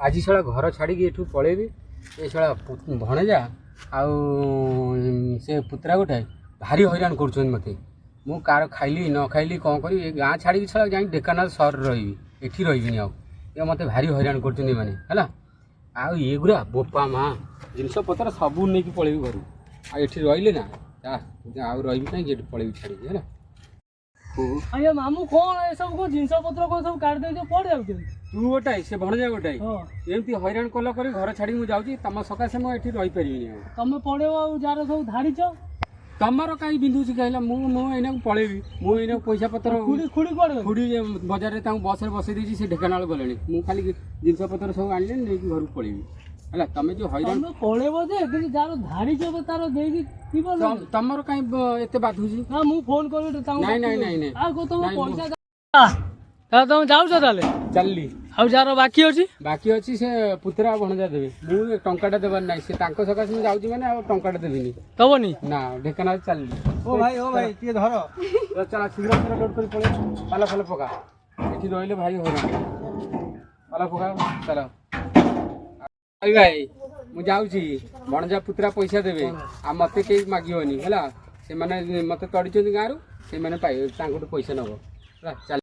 ଆଜି ଶଳା ଘର ଛାଡ଼ିକି ଏଠୁ ପଳେଇବି। ଏ ଶଳା ଭଣଜା ଆଉ ସେ ପୁତୁରା ଗୋଟାଏ ଭାରି ହଇରାଣ କରୁଛନ୍ତି ମୋତେ। ମୁଁ କାହାର ଖାଇଲି ନ ଖାଇଲି, କ'ଣ କରିବି? ଏ ଗାଁ ଛାଡ଼ିକି ଶଳା ଯାଇ ଢେଙ୍କାନାଳ ସହରରେ ରହିବି, ଏଠି ରହିବିନି ଆଉ। ଏ ମୋତେ ଭାରି ହଇରାଣ କରୁଛନ୍ତି ଏମାନେ, ହେଲା। ଆଉ ଏଗୁରା ବୋପା ମା ଜିନିଷ ପତ୍ର ସବୁ ନେଇକି ପଳେଇବି ଘରୁ। ଆଉ ଏଠି ରହିଲେ ନା ଆଉ ରହିବି କାହିଁକି? ଏଠି ପଳେଇବି ଛାଡ଼ିକି, ହେଲା। ଆଜ୍ଞା ମାମୁଁ, କଣ ଏସବୁ? କଣ ଜିନିଷ ପତ୍ର କଣ ସବୁ କାଢି ଦେଇଛ? କୁଆଡେ ଯାଉଛନ୍ତି? ତୁ ଗୋଟାଏ, ସେ ଭଣଜା ଗୋଟାଏ, ଏମିତି ହଇରାଣ କଲା କରି ଘର ଛାଡ଼ିକି ମୁଁ ଯାଉଛି। ତମ ସକାଶେ ମୁଁ ଏଠି ରହିପାରିବିନି ଆଉ। ତମେ ପଳେଇବ ଆଉ ଯାହାର ସବୁ ଧାରିଛ? ତମର କାହିଁ ବିନ୍ଧୁଛି କହିଲା? ମୁଁ ଏଇନାକୁ ପଳେଇବି। ମୁଁ ଏଇନାକୁ ପଇସା ପତ୍ର ଖୁଡି, ଖୁଡି କୁଆଡେ ଗଲେ? ଖୁଡ଼ି ବଜାରରେ, ତାଙ୍କୁ ବସରେ ବସେଇ ଦେଇଛି, ସେ ଢେଙ୍କାନାଳ ଗଲେଣି। ମୁଁ ଖାଲି ଜିନିଷ ପତ୍ର ସବୁ ଆଣିଲେ ନେଇକି ଘରକୁ ପଳେଇବି, ହେଲା। ତମେ ଯୋଉ ହଇରାଣ ତମେ ପଳେଇବ ଯେ, କିନ୍ତୁ ଯାହାର ଧାରିଛ ତାର ଦେଇକି ଯିବ ନା? ତମର କାହିଁ ଏତେ ବାଧୁଛି? ନା, ମୁଁ ଫୋନ କରିବି ତାଙ୍କୁ। ନାଇଁ, ନାଇଁ, ନାଇଁ, ନାଇଁ। ଆଉ କଣ ତମ ନାଇଁ, ପଇସା? ତାହେଲେ ତମେ ଯାଉଛ ତାହେଲେ? ଚାଲିଲି। ଆଉ ଯାହାର ବାକି ଅଛି? ବାକି ଅଛି, ସେ ପୁତୁରା ଆଉ ଭଣଜା ଦେବେ। ମୁଁ ଏ ଟଙ୍କାଟା ଦେବାର ନାହିଁ। ସେ ତାଙ୍କ ସକାଶେ ମୁଁ ଯାଉଛି, ମାନେ ଆଉ ଟଙ୍କାଟା ଦେବିନି। ଦବନି? ନା, ଢେଙ୍କାନାଳ ଚାଲିଲି। ଓ ଭାଇ, ଓ ଭାଇ, ଟିକେ ଧର। ଚାଲ, ଶୀଘ୍ର ଶୀଘ୍ର ଲୋଡ୍ କରି ପଳେଇ। ପାଲ ଫାଲ ପକା, ଏଠି ରହିଲେ ଭାରି ହଇରାଣ। ପାଲ ପକା, ଚାଲ। ଭାଇ, ଭାଇ, ମୁଁ ଯାଉଛି। ଭଣଜା ପୁତୁରା ପଇସା ଦେବେ, ଆଉ ମୋତେ କେହି ମାଗିବନି, ହେଲା। ସେମାନେ ମୋତେ ତଡ଼ିଛନ୍ତି ଗାଁରୁ, ସେମାନେ ପାଇବେ, ତାଙ୍କଠୁ ପଇସା ନେବ, ହେଲା। ଚାଲ।